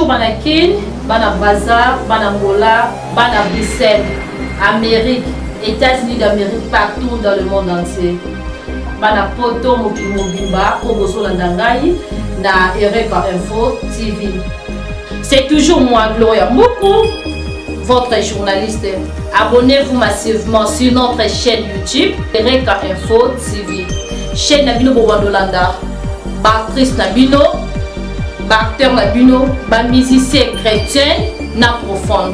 Bonjour bana Kin, bana Brazza, bana Angola, bana Bruxelles, Amérique, États-Unis d'Amérique, partout dans le monde entier. Bana Poto, mokili mobimba, oyo bozolanda ngai na Eureka Info TV. C'est toujours moi, Gloria Mbuku, votre journaliste. Abonnez-vous massivement sur notre chaîne YouTube Eureka Info TV. Chaîne na bino bobandolanda, ba actrice na bino, ba acteur na bino, ba musicien chrétien na profonde.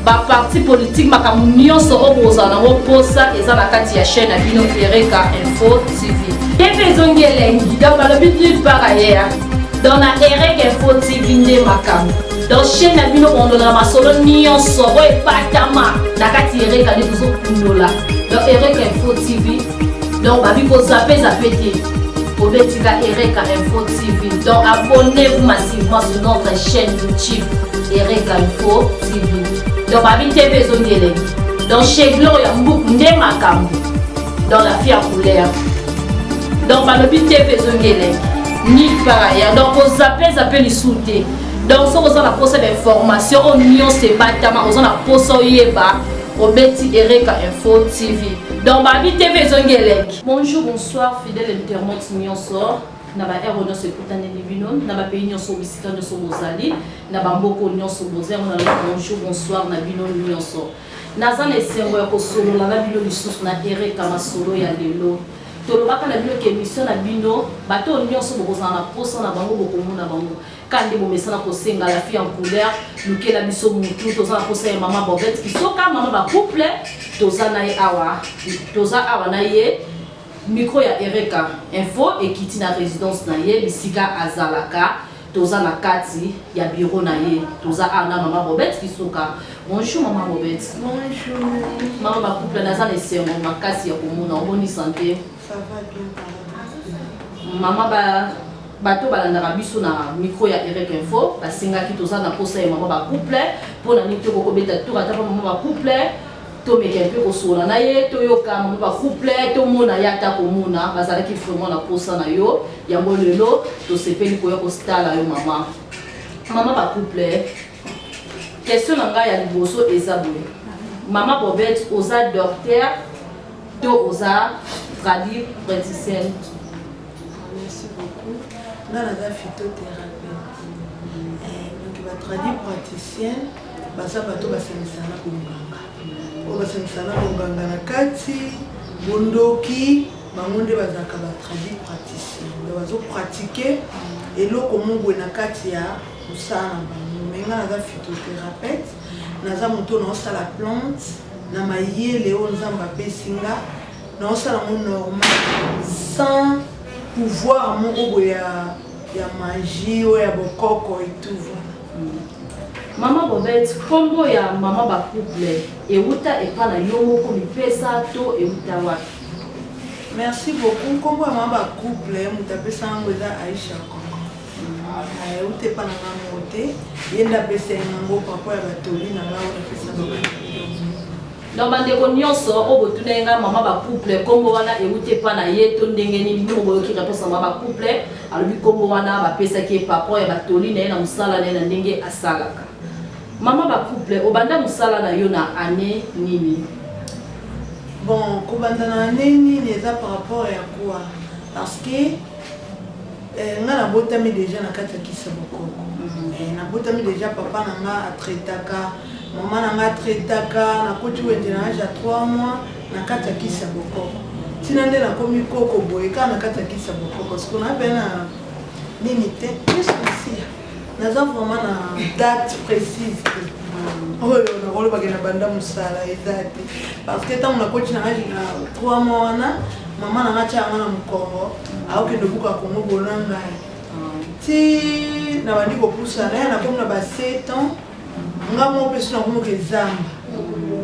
Ba parti politique, makambo nyonso oyo bozala nango posa eza na kati ya chaîne na bino Eureka Info TV. TV ezongi elengi, donc balobi nulle part ailleurs. Donc na Eureka Info TV nde makambo. Donc chaîne na bino bondolaka masolo nyonso oyo epatama na kati Eureka nde tozokundola. Donc Eureka Info TV, donc babi kozape zape te, obetika Eureka Info TV. Donc abonnez-vous massivement sur notre chaîne YouTube Eureka Info TV. Donc babi TV ezongi elengi. Donc chez Gloria Mbuku nde makambo. Dans la fille à couleur. Donc balobi TV ezongi elengi. Nulle part ailleurs. Donc ozape zape lisusu te. Donc soki oza na posa bainformation oyo nyonso ebatama, oza na posa oyeba, obeti Eureka Info TV. Donc babi TV ezongi elengi. Bonjour, bonsoir, fidèle internaute nyonso na baheure nyonso ekutaneli bino, na bapays nyonso, bisika nyonso bozali, na bamboka nyonso boza yango. Nalobi bonjour, bonsoir na bino nyonso. Naza na esengo ya kosolola na bino lisusu na Eureka. Masolo ya lelo, tolobaka na bino ke émission na bino, bato oyo nyonso bokozala na posa na bango, bokomona bango ka nde bomesana kosenga la fille en couleur, lukela biso mutu. Toza na posa ya mama Bobette Kisoka, mama bacouple. Toza na ye awa, toza awa na ye. Micro ya Eureka Info ekiti na résidence na ye, bisika azalaka. Toza na kati ya bureau na ye. Toza awa na mama Bobette Kisoka. Bonjour, mama Bobette. Bonjour. Mama bacouple, naza na esengo makasi ya komona. Omoni santé? Ça va bien par la grâce de Dieu. Mama, ba bato balandaka biso na micro ya Eureka Info basengaki, toza na posa ya mama bacouple. Mpo na nini tokokobeta tour ata mpa mama bacouple? Tomeka mpe kosola na ye, toyoka mama bacouple, tomona ye ata komona. Bazalaki vraiment na posa na yo, yango lelo tosepeli koya kotala yo, mama. Mama bacouple, question na ngai ya liboso eza boye: mama Bobette, oza docteur to oza tradipraticienne? Merci beaucoup. Nga naza phytothérapeute. Donc batradi praticien baza bato basangisaka na bonganga, oyo basangisaka na bonganga na kati bondoki. Bango nde bazalaka batradi praticien. Donc bazopratiquer eloko moko boye na kati ya mosala na bango. Mais nga naza phytothérapeute, naza moto naosala plante na mayele oyo Nzambe apesi nga. Naosala ngo normal, sans pouvoir moko boye ya magie oyo ya bokoko et tout, voilà. Mama Bobette, nkombo ya mama bacouple euta epa na yo moko mipesa to euta wapi? Merci beaucoup. Nkombo ya mama bacouple, moto apesa yango eza Aisha Koko. Euta epa na nga moko te, ye nde apesa yango papa ya batoli na nga oyo napesa bango. Donc bandeko nyonso oyo botuna ye ngai, mama bacouple, nkombo wana euti epa na ye to ndenge nini? Bino boyoki réponse na mama bacouple. Alobi nkombo wana bapesaki ye papa ya batoli na ye na mosala na ye, na ndenge asalaka. Mama bacouple, obanda mosala na yo na année nini? Bon, kobanda na année nini eza par rapport ya quoi? Parce que nga nabotami déjà na kati ya kisa bokoko. Nabotami déjà, papa na nga atraitaka, mama na nga atraitaka. Nakoti wenze na age ya 3 mois na kati ya kisi ya bokoko. Ntina nde nakomi koko boye kaka na kati ya kisi ya bokoko. Siko nabe na nini te, misia naza vraiment na date précise te oyo nakolobaki na banda mosala, eza te. Parce que ntango nakoti na age na 3 mois wana, mama na nga tia yanga na mokongo, aokende buka kongo bona ngai ti nabandi kopusana ye. Nakomi na ba 7 ans, nga moko mpe so nakomoka ezamba,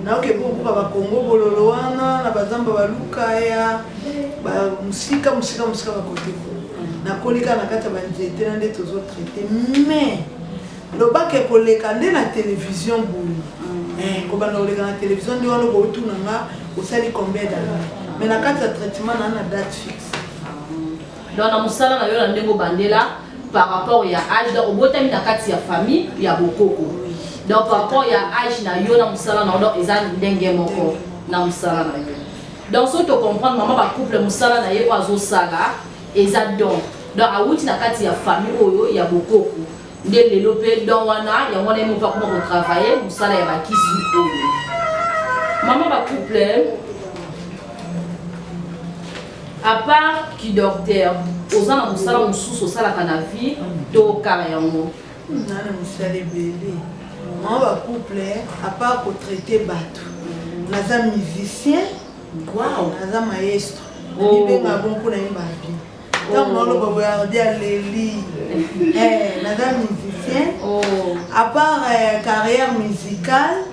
naoke kobuka bakongo bololo wana na bazamba, balukaya mosika mosika mosika, bakote kuna. Nakoli kaka na kati ya banzete na nde tozotraiter. Mais lobaka koleka nde na télévision boye, kobanda koleka na télévision nde wana okotuna nga osali combien d'années. Mais na kati ya traitement, naa na date fixe. Donc na mosala na yo, na ndenge obandela, par rapport ya age, donc obotami na kati ya famille ya bokoko. Donc par rapport ya age na yo na mosala na yo, donc eza ndenge moko na mosala na yo. Donc soki tocomprendre, mama bacouple, mosala na ye oyo azosala eza don. Donc awuti na kati ya famille oyo ya bokoko, nde lelo mpe don wana, yango wana ye moko akoma kotravailler mosala ya bakisi oyo. Mama bacouple, à part ki docteur, oza na mosala mosusu osalaka na vie to kaka yango? Naa na misala ebele, mama bacouple. À part kotraiter bato, naza musicien. Naza maestro. Namibenga bon mpona yemba bien. Ntango naoloba boye, ardi aleli. Naza musicien. À part carrière musicale,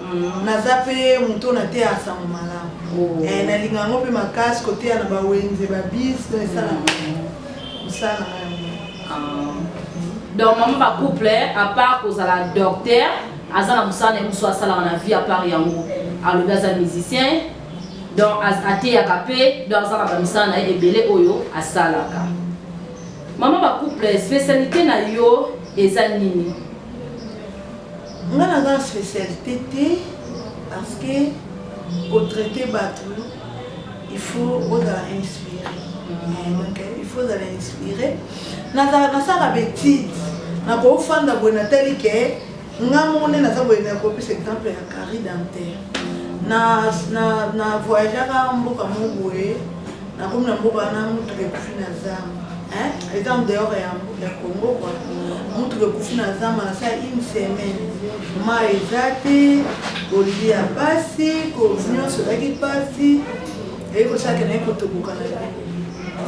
naza mpe moto na te ya sango malamu. Nalinga yango mpe makasi, koteya na bawenze, babis. Donc esalaka mosala na ngai yango. Donc mama bacouple, à part kozala docteur, aza na mosala na ye mosusu asalaka na vie. À part yango, alobi aza musicien, donc ateyaka mpe. Donc aza na bamisala na ye ebele oyo asalaka. Mama bacouple, spécialité na yo eza nini? Nga naza na spécialité te, parce que kotraiter bato, il faut ozala inspiré. Donc il faut ozala inspiré. Nasalaka baétude, nakofanda boye, natali ke nga moko nde naza boye. Nakopesa exemple ya carie dentaire. Na voyageaka mboka moko boye, nakomi na mboka wana, mutuka ekufi na zamba. Eza en dehors ya Congo quoi. Mutuka ekufi na zamba, nasala une semaine, mai eza te, kolia pasi, nyonso ezalaki pasi. Eyi kosalaka naye kotoboka na lini.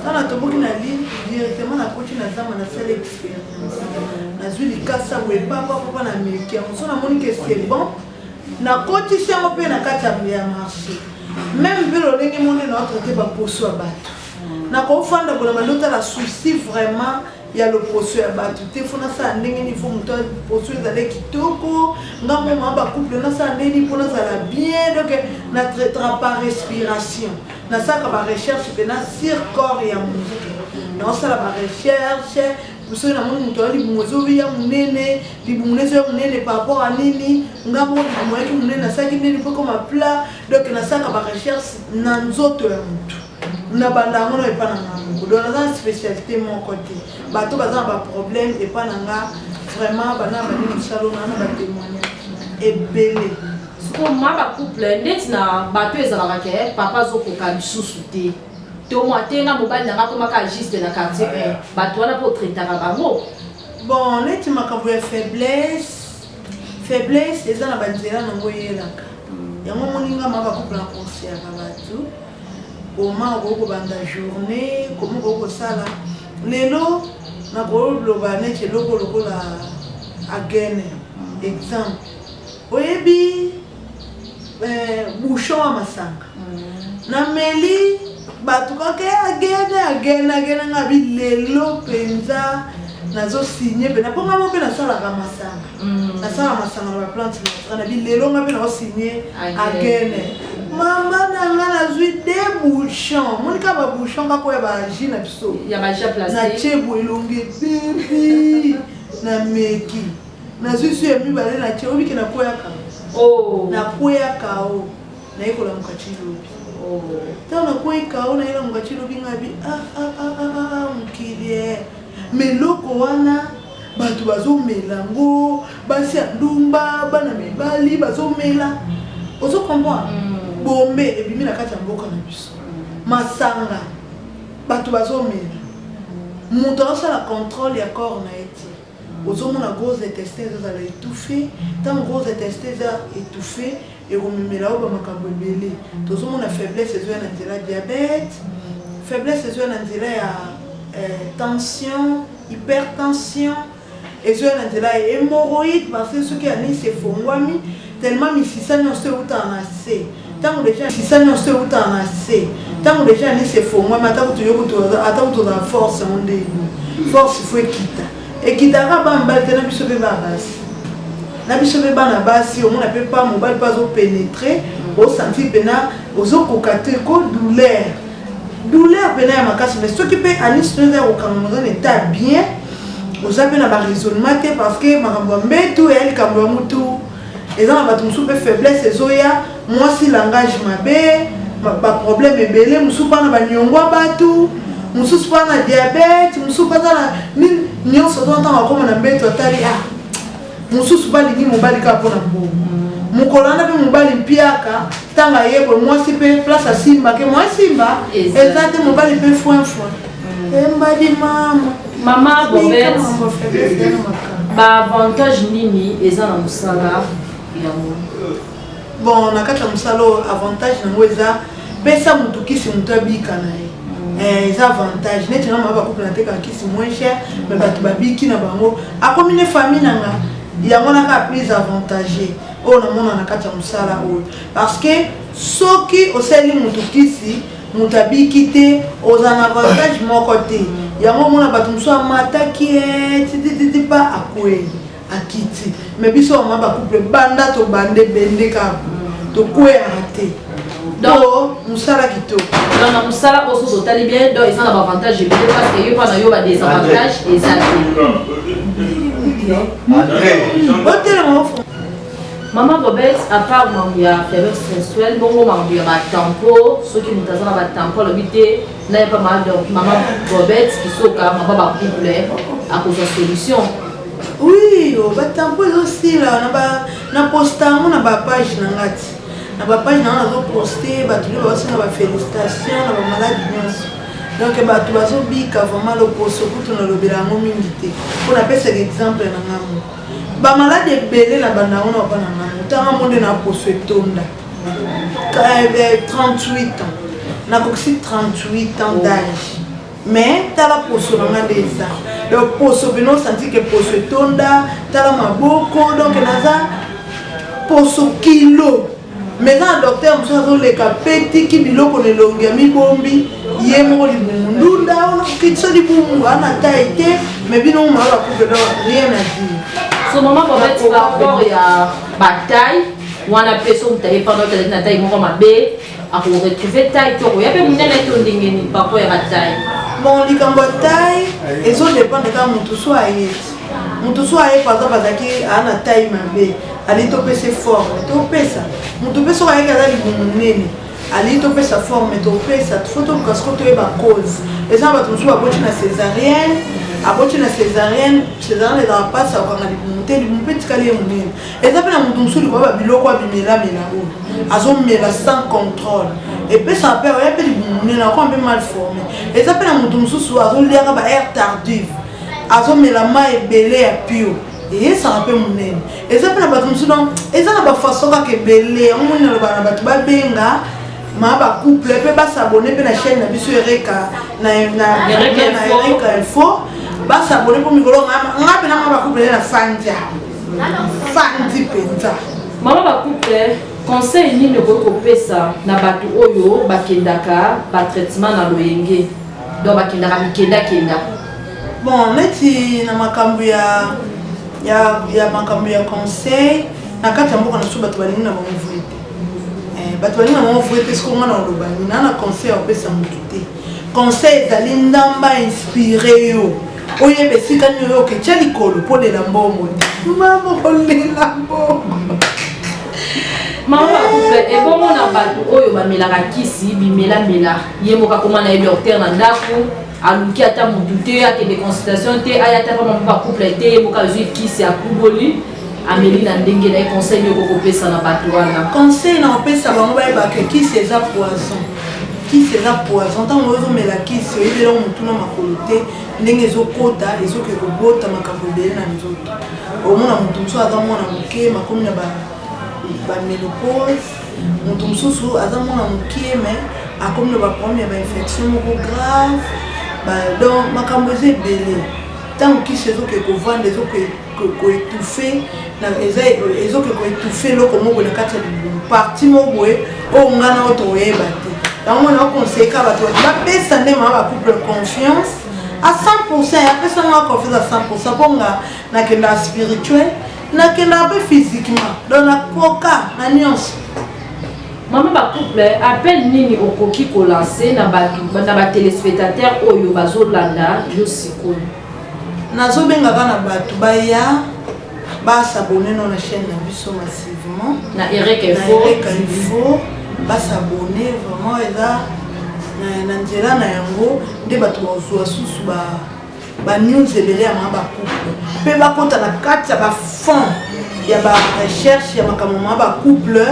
Ntango natoboki na lini, directement nakoti na zamba, nasala expérience, nazwi likasa boye, papapapa, na meki yango. So namoni ke c'est bon, nakotisi yango mpe na kati ya marché. Même mpe lolenge mone na otraiter baposo ya bato, nakofanda bona bandi otala souci vraiment ya loposo ya bato te. Faut nasala ndenge nini? Faut moto poso ezala kitoko. Nga moma bacouple, nasala ndenge nini mpo nazala bien? Donc natraitera par respiration, nasalaka barecherche mpena sur corps ya moto, naosala barecherche. Soki namoni moto aza libumu ezoya monene, libumu ezoya monene par rapport à nini? Nga moko libumu ayaki monene, nasalaki nini mpo koma plat? Donc nasalaka barecherche na nzoto ya motu, na banda yango na epa na nga moko. Donc naza na spécialité moko te. Bato baza na baproblème epa na nga, vraiment bana bandi mosala na na batémoignage ebele. Sikoyo ma bacouple, ndeti na bato ezalaka ke papa azokoka lisusu te, to mwa te, nga mobali na nga akomaka juste na quartier 1, bato wana mpo otraitaka bango? Bon, neti makambo ya faiblesse, faiblesse eza na banzela nango eyelaka yango. Moninga ma bacouple, na conseillaka bato koma okoki kobanda journée, koma okoki kosala lelo. Nakoloba neti eloko lokola agene, exemple, oyebi bouchon ya masanga, nameli bato kaka agene, agene, agene. Nga bi lelo mpenza nazosigner mpe mpo nga mo mpe nasalaka masanga, nasala masanga na baplante naturelle. Na bi lelo nga mpe nazosigner agene. Mama na nga, nazwi deux bouchon, monika babouchon kaka oyo bajus na biso. Ya bajus plastique. Natie bo elongi ebebi, nameki, nazwi su ya mibale, natie, obike, nakweyaka. Nakweyaka o naye kolamuka ti lobi. Ntango nakweyika o nayelamuka ti lobi, nga bi mokili e me eloko wana bato bazomela yango, basi ya ndumba, bana mibali bazomela, ozo comprendre? Bombe ebimi na kati ya mboka na biso, masanga bato bazomela, moto azosala contrôle ya corps na ye te. Ozomona gros intestin ezozala étouffé. Ntango gros intestin eza étouffé, ekomemela oyo bamakambo ebele. Tozomona faiblesse ezoya na nzela ya diabète, faiblesse ezoya na nzela ya tension, hypertension, ezoya na nzela ya hémorroïde, parce que soki anus efongwami tellement, misisa nyonso eutaka na se. Ntango déjà misisa nyonso eutaka na se, ntango déjà anus efongwami, ata kutu yo kutu, ata kutu ozala force yango nde force faut ekita, ekitaka. Bana mibali te, na biso mpe bana basi, na biso mpe bana basi, omona mpe pa mobali mpe azopénétrer, osentir mpena ozokoka te, ko douleur, douleur mpena ya makasi. Mais soki mpe anus no eza ya kokangama, oza na état bien. Oza mpe na baraisonnement te, parce que makambo ya mbetu eya likambo ya mutu. Eza na bato mosusu mpe faiblesse ezoya, mwasi langage mabe, baproblème ebele, mosusu mpa na banyongwa bato, mosusu mpa na diabète, mosusu mpa aza na nini nyonso. To ntango akóma na mbeto, atali, ah, mosusu balingi mobali kaka mpona mbongo. Mokolo wana mpe mobali mpiaka, ntango ayebwe mwasi mpe place asimba ke mwa simba eza te, mobali mpe foin foin embadi mama. Mama Bobet, baavantage nini eza na mosala yango? Bon, na kati ya mosala oyo, avantage nango eza pesa motu kisi, motu abika na ye. Eza avantage neti nga mama bacouple, natekaka kisi moins cher, mais bato babiki na bango, akomi ne famille na nga. Yango wana kaka plus avantage oyo namona na kati ya mosala oyo, parce que soki osaleli motu kisi, moto abiki te, ozala na avantage moko te. Yango omona bato mosusu amataki titititi pa akwei, akiti. Mais biso mama bacouple, banda tobanda ebende kaka, tokweyaka te. Donc mosala kitoko. Donc na mosala oyo, soki otali bien, donc eza na baavantage ebele, parce que yo mpa na yo, badésavantage eza te. Otelema. Mama Bobet, à part mambo ya faiblesse sexuelle, bongo mambo ya batampo, soki moto aza na batampo, alobi te nayepa mama Bobet Kisoka, mama bacouple, akozwa solution? Oui, batampo ezosila. Na posta yango na bapage na nga ti na bapage na nga, nazoposte, bato nde bazosenga bafélicitation na bamaladi nyonso. Donc bato bazobika vraiment. Loposo kutu nalobela yango mingi te, mpo napesaka exemple na nga moko. Bamaladi ebele na banda yango na papa na nga, motanga mo nde na poso etonda. 38 ans, nakokisi 38 ans d'âge, mais tala poso na nga nde eza. Donc poso pene osanti ke poso etonda, tala maboko. Donc naza poso kilo, mais eza na docteur mosusu azoleka pe tiki biloko na elongi ya mibombi ye moko, libumu ndunda kitso, libumu ana taille te. Mais bino mama bacouple, donc rien à dire. So mama Bobet, par rapport ya bataille wana mpe, so moto aye pano azalaki na taille moko mabe, akoretrouve taille to koya mpe monene to ndenge nini par rapport ya bataille? Bon, likambo ya taille ezodépendre kaka motu. So aye ti motu, so aye par exemple azalaki aa na taille mabe, alingi topesa forme, topesa motu. Mpe soki ayeki aza libumu monene, alingi topesa forme, topesa. Faut toluka siko toyeba cause. Eza na bato mosusu baboti na césarienne, aboti na césarienne, césarienne ezaka mpasi, akokanga libumu te, libumu mpe tikali ye monene. Eza mpe na motu mosusu likoya babiloko abimelamela oyo azomela sans contrôle, epesaka mpe oya mpe libumu monene, akoma mpe mal formé. Eza mpe na motu mosusu azoliaka ba heure tardive, azomela mai ebele ya pio, eyesaka mpe monene. Eza mpe na bato mosusu. Donc eza na bafaçon kaka ebele. Yango moni nalobaka na bato babenga ma bacouple mpe bas'abonner mpe na chaîne na biso Ereka na Ereka Info, bas'abonner mpo mikolo nga mpe nanga bacouple nde na fandi fandi mpenza. Mama bacouple, conseil nini okoki kopesa na bato oyo bakendaka batraitement na loyenge, donc bakendaka mikendakenda? Bon, neti na makambo ya makambo ya conseil, na kati ya mboka na biso bato balingi na bango vrai te. Bato balingi na bango vrai te. Siko nga na oloba nini? Na conseil ya kopesa motu te. Conseil ezali ndamba inspire yo, oyeba esika nini oyo oketya likolo mpo lela mbongo te. Mama, kolela mbongo. Mama bacouple, ebongo na bato oyo bamelaka kisi bimelamela, ye moko akoma na ye docteur na ndako, aluki ata motu te, akende consultation te, aya ata pa mama bacouple te, ye moko azwi kisi, akuboli, ameli na ndenge na ye, conseil nini okoki kopesa na bato wana? Conseil na kopesa bango, bayebaka kisi eza poison. Kisi eza poison. Ntango ozomela kisi, oyebi eloko motu na makolo te, ndenge ezokota, ezoke kobota makambo ebele na nzoto. Omona motu mosusu aza mwana moke, makomi na baménopause. Motu mosusu aza mwana moke, mais akomi na baproblème ya bainfection moko grave. Donc makambo eza ebele. Ntango kisi ezoke kovanda, ezoke koétouffe, ezoke koétouffe eloko moko na kati ya libumu, partie moko boye oyo ngai na oyo tokoyeba te. Yango na oconseille kaka bato bapesa nde mama bacouple confiance à 100. Apesanga confiance à 100, mpo nga nakendaka spirituel, nakendaka mpe physiquement, donc nakoka na nyonso. Mama bacouple, appel nini okoki kolancer na batéléspectateur oyo bazolanda yo sikoyo? Nazobengaka na bato baya basabone no na chaîne na biso massivement. Na Ereka Info. Na Ereka Info basabone vraiment, eza na nzela na yango nde bato bazwa susu ba banews ebele ya maa bacouple, mpe bakota na kati ya bafond ya barecherche ya makambo maa bacouple.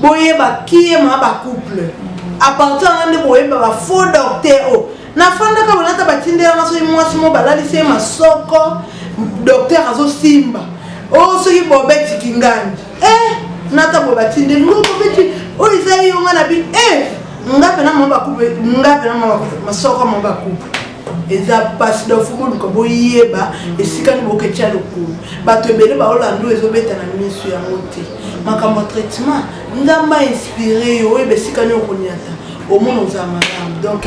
Boyeba kie maa bacouple, à partir wana nde boyeba bafaux docteur oyo nafandaka bolata batindelanga. Soki mwasi mo balalisi ye masoko, docteur azosimba oyo, soki bobeti kingandi e nata boye, batindeli ngo bobeti oyo eza yo. Nga na bi e nga mpena mwa bacouple, nga mpena mwa bacouple, masoko mwa bacouple eza mpasi. Donc faut boluka boyeba esika nini boketya lokolo. Bato ebele baolanda oyo ezobeta na miso yango te. Makambo ya traitement, Nzambe ainspire yo, oyeba esika nini okoniata, omona ozala malamu. Donc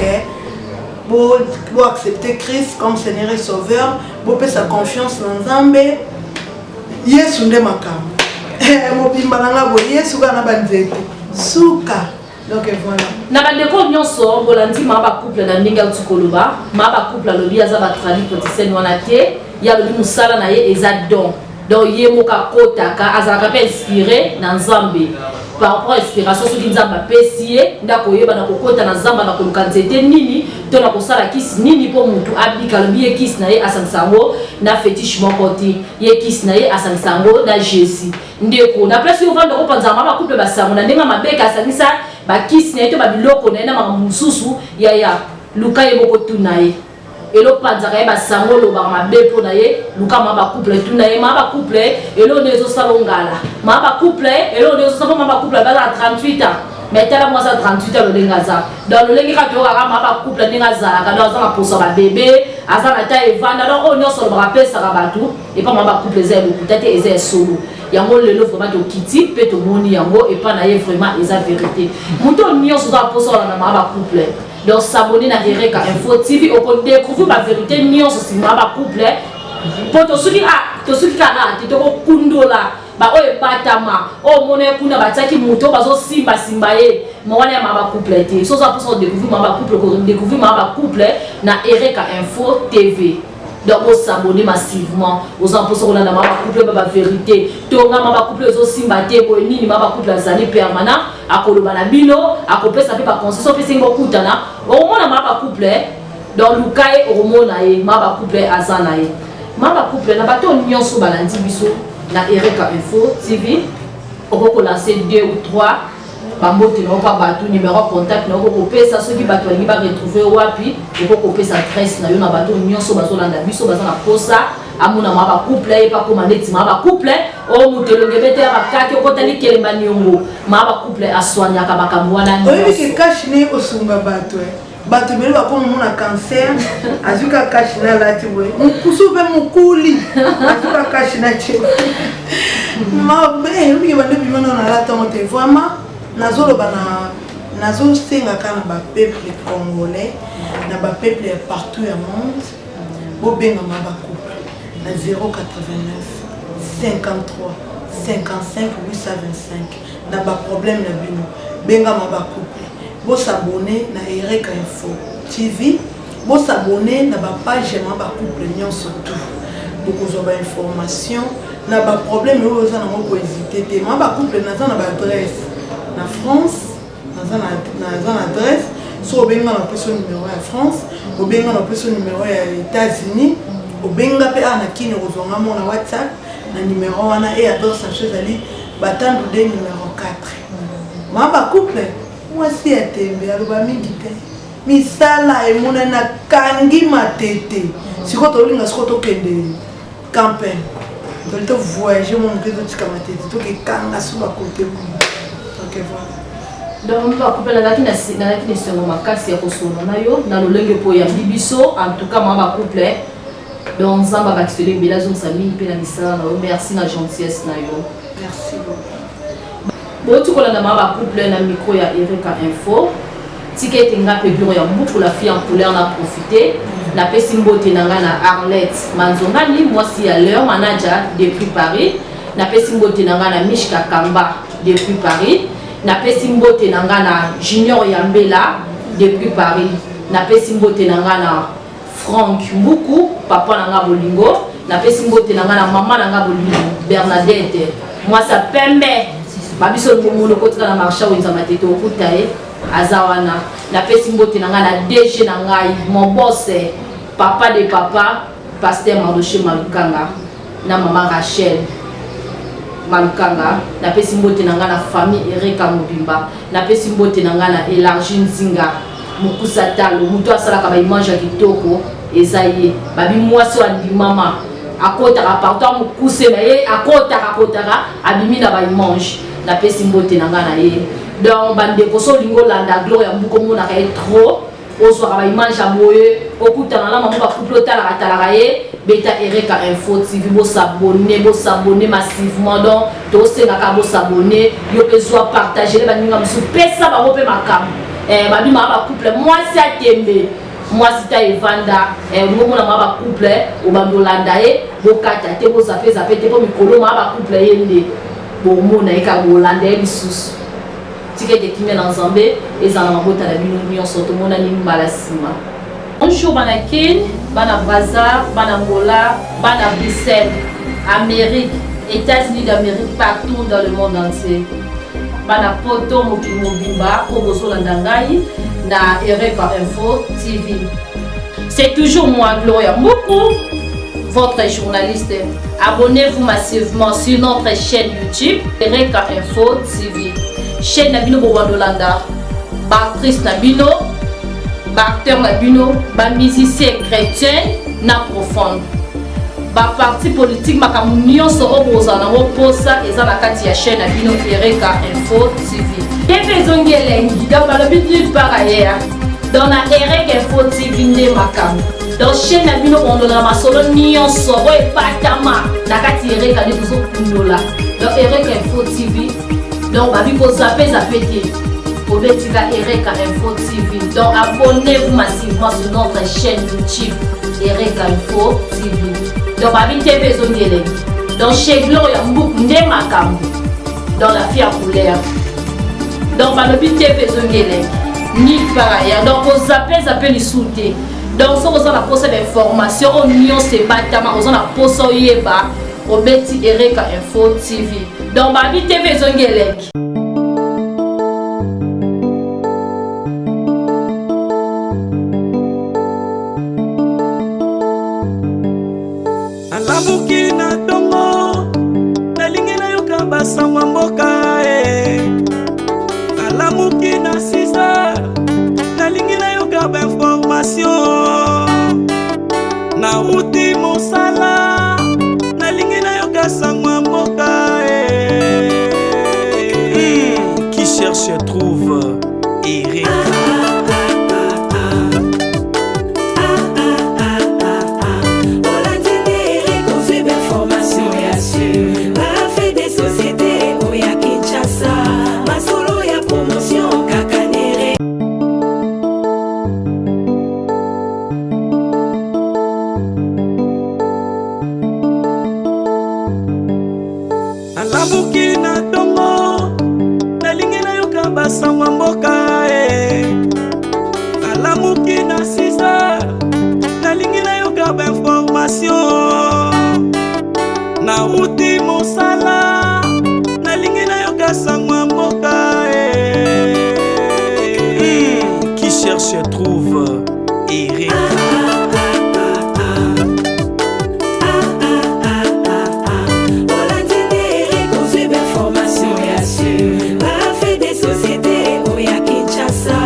boaccepte Christ comme Seigneur et Sauveur, bopesa confiance na Nzambe. Yesu nde makambo mobimba na nga boye, Yesu kaka na banzete suka. Donc voilà. Na bandeko nyonso bolandi maa bacouple na ndenge auti koloba, maa bacouple alobi aza batradi-praticienne wana te. Ye alobi mosala na ye eza don. Donc ye moko akotaka, azalaka mpe inspiré na Nzambe. Par rapport à inspiration, soki Nzambe apesi ye nde akoyeba na kokota na zamba na koluka nzete nini to na kosala kisi nini mpo motu abika. Alobi ye kisi na ye asangisa yango na fétiche moko te, ye kisi na ye asangisa yango na Jésus. Ndeko, na place oyo ovanda kopanzaka ma bacouple basango na ndenge mabe, asangisa bakisi na ye to babiloko na ye na makambo mosusu, yaya, luka ye moko, tuna ye. Elopanzaka ye basango, olobaka mabe mpo na ye, luka ma bacouple, tuna ye: ma bacouple, eloko nde ezosala ongala? Ma bacouple, eloko nde ezosala? Mpo ma bacouple baza na 38 ans, mais tala mwasi ya 38 ans lolenge aza. Donc lolenge kaka toyokaka ma bacouple ndenge azalaka, donc aza na poso ya babebe, aza na ta evanda. Donc oyo nyonso alobaka apesaka bato epa ma bacouple eza ya lokuta te, eza ya solo. Yango lelo vraiment tokiti mpe tomoni yango epa na ye, vraiment eza vérité. Moto oyo nyonso oza mposa olanda ma bacouple, donc s'abonner na Ereka Info TV, okodécouvrir bavérité nyonso nsima ya bacouple. Mpo tosuki tosuki kaka te, tokokundola baoyo ebatama oyo omona ye kuna batiaki moto oyo bazosimbasimba ye ma wana ya ma bacouple te. So oza mposa kodécouvrir ma bacouple, kodécouvrir ma bacouple na Ereka Info TV. Donc bosabonner massivement. Oza mposa kolanda ma bacouple ba bavérité, tonga ma bacouple ezosimba te boye nini, ma bacouple azali permanent, akoloba na bino, akopesa mpe baconseil. So mpe sengi bokutana, okomona ma bacouple. Donc luka ye, okomona ye, ma bacouple aza na ye. Ma bacouple, na bato nyonso balandi biso na Ereka Info TV, okoki kolancer deux ou trois bambote na yo mpa bato, numéro contact na yo okokopesa. Soki bato balingi baretrouve wapi, okoki kopesa adresse na yo na bato nyonso bazolanda biso, baza na posa amona maa bacouple, ye mpe akóma neti maa bacouple oyo moto elongi ebete ya bakaki okota likelemba niongo. Maa bacouple aswanyaka makambo wana. Oyebi ke cache-nez osunga bato, bato ebele bakoma mona cancer, azwi ka cache-nez alati boye, mokusu mpe mokuli azwi ka cache-nez tie mabe. Oyebike bande bima nano nalatango te. Vraiment nazoloba na nazosengaka na bapeuple congolais, na bapeuple ya partout ya monde, bobengama bacouple na 089 53 55 825 na baproblème na bino. Bengama bacouple, bosabonner na Ereka Info TV, bosabonner na bapage ya ma bacouple nyonso tout, bokozwa bainformation na baproblème oyo oza nango. Kohésite te. Ma bacouple naza na baadresse na France, naza na adresse. So obenga na opesi numéro ya France, obenga na opesi numéro ya États-Unis, obenga mpe awa na Kini, okozwanga mo na WhatsApp na numéro wana. E adresse na biso ezali Batandu de numéro 4. Ma bacouple, mwasi ya tembe aloba mingi te, misala emonani. Nakangi Matete sikoyo, tolinga sikoyo tokende campagne, toli tovoyage mo moke, totika Matete, tokekanga so bakote kuna. Donc voilà. Donc bacouple, nazalaki na esengo makasi ya kosolola na yo na lolenge mpo oyambi biso. En tout cas, mwa bacouple, donc Nzambe abakiseli ebele, azongisa mingi mpe na misala na yo. Merci na gentillesse na yo. Merci beaucoup. Bouti kolanda maa bacouple na micro ya Ereka Info. Tika ete nga mpe bureau ya Mbuku, la fille en couleur, na profite napesi mbote na ngai na Arlette Manzongani, mwasi ya leur manager depuis Paris. Napesi mbote na ngai na Mishka Kamba depuis Paris. Napesi mbote na ngai na Junior Yambela depuis Paris. Napesi mbote na ngai na Frank Mbuku, papa na nga bolingo. Napesi mbote na nga na mama na nga bolingo Bernadette, mwasi ya pembe. Babiso momono kotika na marché wenza matete okuta ye aza wana. Napesi mbote na nga na DG na ngai, mon boss, papa de papa, Pasteur Mardoché Malukanga na mama Rachel Malukanga. Napesi mbote na nga na famille Ereka mobimba. Napesi mbote na nga na Elargi Nzinga Mokusa Talo, moto asalaka ba image ya kitoko eza ye. Babi mwasi oyo andimama akotaka partout, mokuse na ye akotaka kotaka abimi na ba image. Napesi mbote na nga na ye. Donc bandeko, so olingi olanda Gloria Mbuku, omonaka ye trop, ozwaka ba image ya boye, okutana na mamo bacouple, otalaka talaka ye, beta Ereka Info TV, bos'abonner, bos'abonner massivement. Donc tosengaka bos'abonner. Yo mpe zwa, partager baninga mosusu, pesa bango mpe makambo. Babimaka bacouple, mwasi atembe, mwasi ta evanda. Olingi omona mwa bacouple, obanda olanda ye, bokata te, bozape zape te, mpo mikolo mwa bacouple ye nde bomona ye kaka, bolanda ye lisusu. Tika ete kimia na Nzambe ezala na mabota na bino nyonso. Tomonani mbala nsima. Bonjour bana Kin, bana Brazza, bana Angola, bana Bruxelles, Amérique, États-Unis d'Amérique, partout dans le monde entier, bana Poto, mokili mobimba oyo bozolanda ngai na Ereka Info TV. C'est toujours moi, Gloria Mbuku, votre journaliste. Abonnez-vous massivement sur notre chaîne YouTube Ereka Info TV, chaîne na bino bobandolanda baactrice na bino, baacteur na bino, bamusicien chrétien na profonde, baparti politique, makambo nyonso oyo bozala nango mposa eza na kati ya chaîne na bino Ereka Info TV. TV ezongi elengi. Donc balobi nulle part ailleurs, donc na Ereka Info TV nde makambo. Donc chaîne na bino bondola na masolo nyonso oyo epatama na kati Ereka nde tozokundola. Donc Ereka Info TV, donc babi kozape zape te, obetika Ereka Info TV. Donc abonnez-vous massivement sur notre chaîne YouTube Ereka Info TV. Donc babi TV ezongi elengi. Donc chez Gloria Mbuku nde makambo, dans la fille à couleur. Donc balobi TV ezongi elengi nulle part ailleurs. Donc kozape zape lisusu te. Donc soki oza na posa bainformation oyo nyonso ebatama, oza na posa oyeba, obeti Ereka Info TV. Donc babi TV ezongi elengi. Nalamuki na ntongo, nalingi nayoka basango ya mboka e. Nalamuki na 6 heures, nalingi nayoka bainformation. Nauti mosala, nalingi nayoka sango ya mboka e. Qui cherche trouve. Ereka. Olandi nde kozwi bainformation ya sur bafaits de société oya Kinshasa, masolo ya promotion kaka nere. Nalamuki na ntongo, nalingi nayoka basango ya mboka e. Nalamuki na 6 heures, nalingi nayoka bainformation. Nauti mosala, nalingi nayoka sango ya mboka e. Qui cherche trouve. Ereka. Olandi nde kozwi bainformation ya sur bafaits de société oya Kinshasa,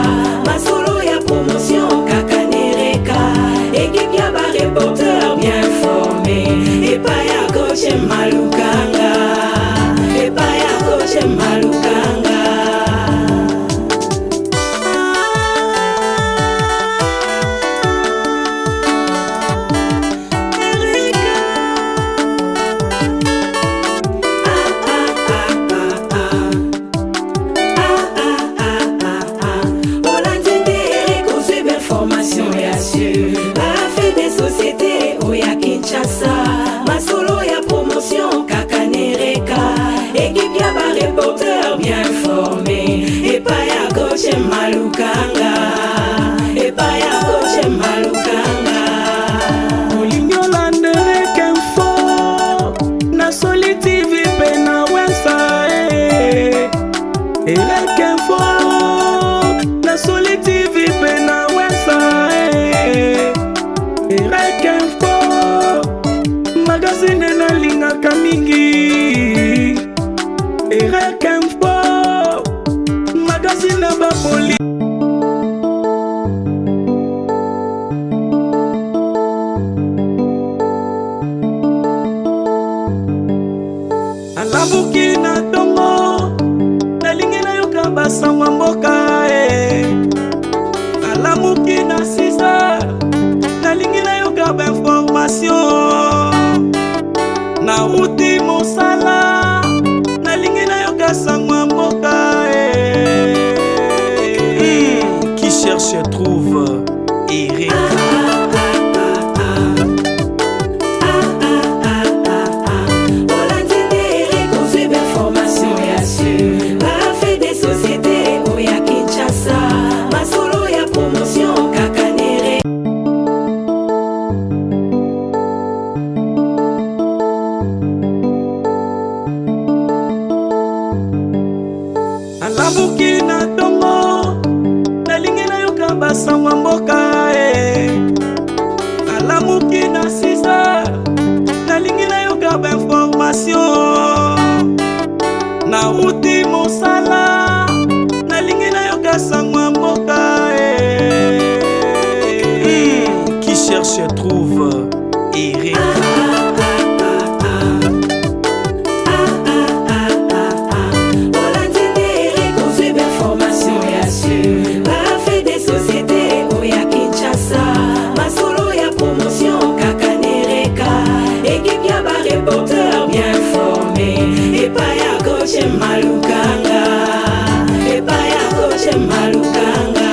masolo ya promotion kaka nereka, équipe ya bareporter bien formé epai ya coach Malu. Nalamuki na tongo, nalingi nayoka basango ya mboka eh. Nalamuki na 6 heures, nalingi nayoka bainformation. Nauti mosala, nalingi nayoka sango ya mboka eh. Qui cherche trouve Eric. Olandi nde Eric, ozwi bainformation ya sur bafe de société oya Kinshasa, masolo ya promotion kaka nere. Nalamuki na tongo, nalingi nayoka basango ya mboka eh. Nalamuki na 6 heures, nalingi nayoka bainformation. Nauti mosala, nalingi nayoka sango ya mboka eh. Qui cherche trouve Eric. Olandi nde Eric, ozwi bainformation ya sur bafe de société oya Kinshasa, masolo ya promotion kaka nereka, équipe ya bareporter bien formé, epai ya coach Malukanga, epai ya coach Malukanga.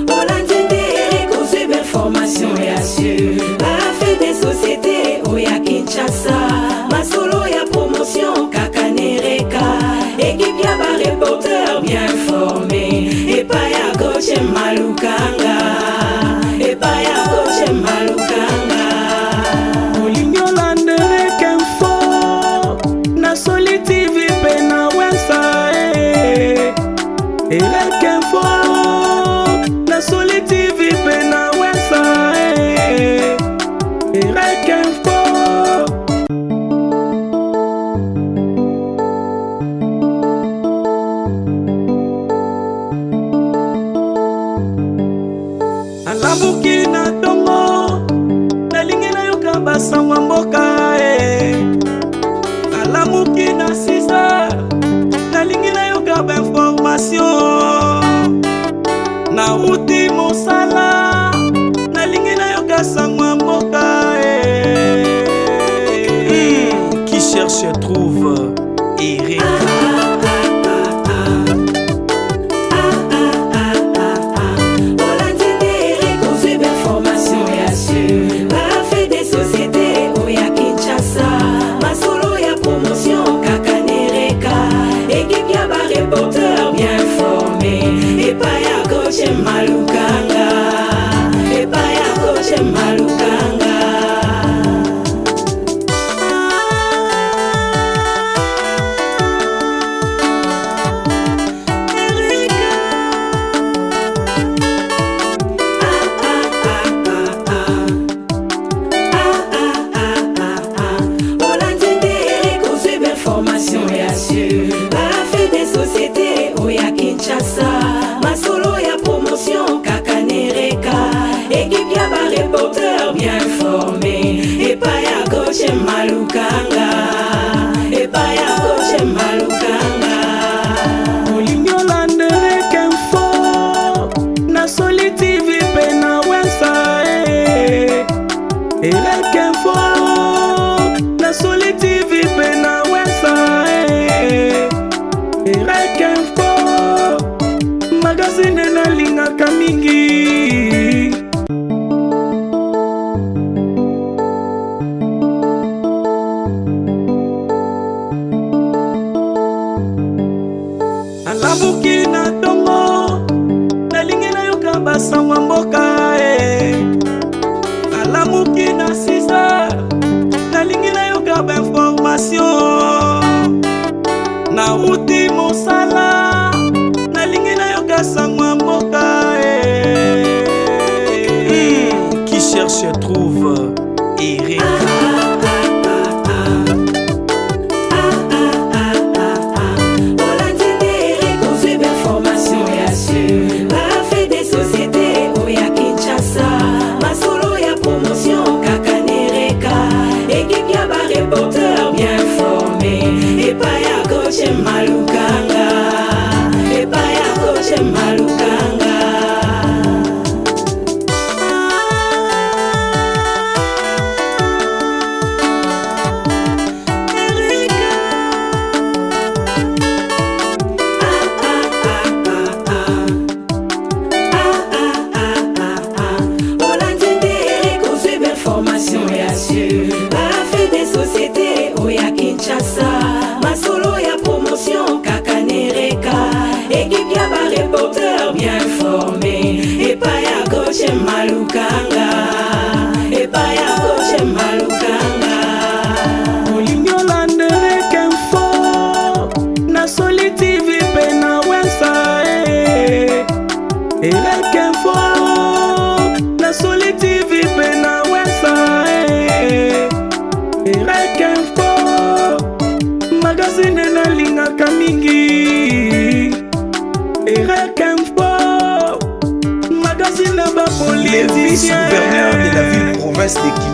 Olandi nde Eric, ozwi bainformation ya sur bafe de société oya Kinshasa, masolo ya promotion kaka nereka, équipe ya bareporter bien formé, epai ya coach Malukanga, epai ya coach Malukanga. Olingi olanda Eric Info na Soli TV mpe na Wensa eh. Eric Info na Soli TV mpe na Wensa eh. Eric Info. Nalamuki na tongo, nalingi nayoka basango ya mboka eh. Nalamuki na 6 heures, nalingi nayoka bainformation. Nauti mosala, nalingi nayoka sango ya mboka eh. Qui cherche trouve Eric. Olandi nde Eric, ozwi bainformation ya sur bafe de société oya Kinshasa, masolo ya promotion kaka nereka, équipe ya bareporter bien formé, epai ya coach Malukanga, epai ya coach Malukanga. Olandi nde Eric, ozwi bainformation ya sur bafe de société oya Kinshasa, masolo ya promotion kaka nereka, équipe ya bareporter bien formé, epai ya coach Malukanga, epai ya coach Malukanga. Olingi olanda Eric Info na Soli TV mpe na Wensa eh. Eric Info na Soli TV mpe na Wensa eh. Eric Info, magazine nalingaka mingi. Nalamuki na tongo, nalingi nayoka basango ya mboka eh. Nalamuki na 6 heures, nalingi nayoka bainformation. Nauti mosala, nalingi nayoka sango ya mboka eh. Qui cherche trouve Eric. Malukanga, epai ya coach Malukanga. Olandi nde Erik, ozwi bainformation ya sur bafaits de société oyo ya Kinshasa, masolo ya promotion kaka nereka, équipe ya bareporter bien formé, epai ya coach Malukanga, epai ya coach Malukanga. Olingi olanda Erek Info na Soli TV mpe na Wensa. Erek Info na Soli TV mpe na Wensa. Erek Info, magazine nalingaka mingi. Erek Info, magazine ya Le bapoliticien. vice-gouverneur de la ville-province de Kinshasa.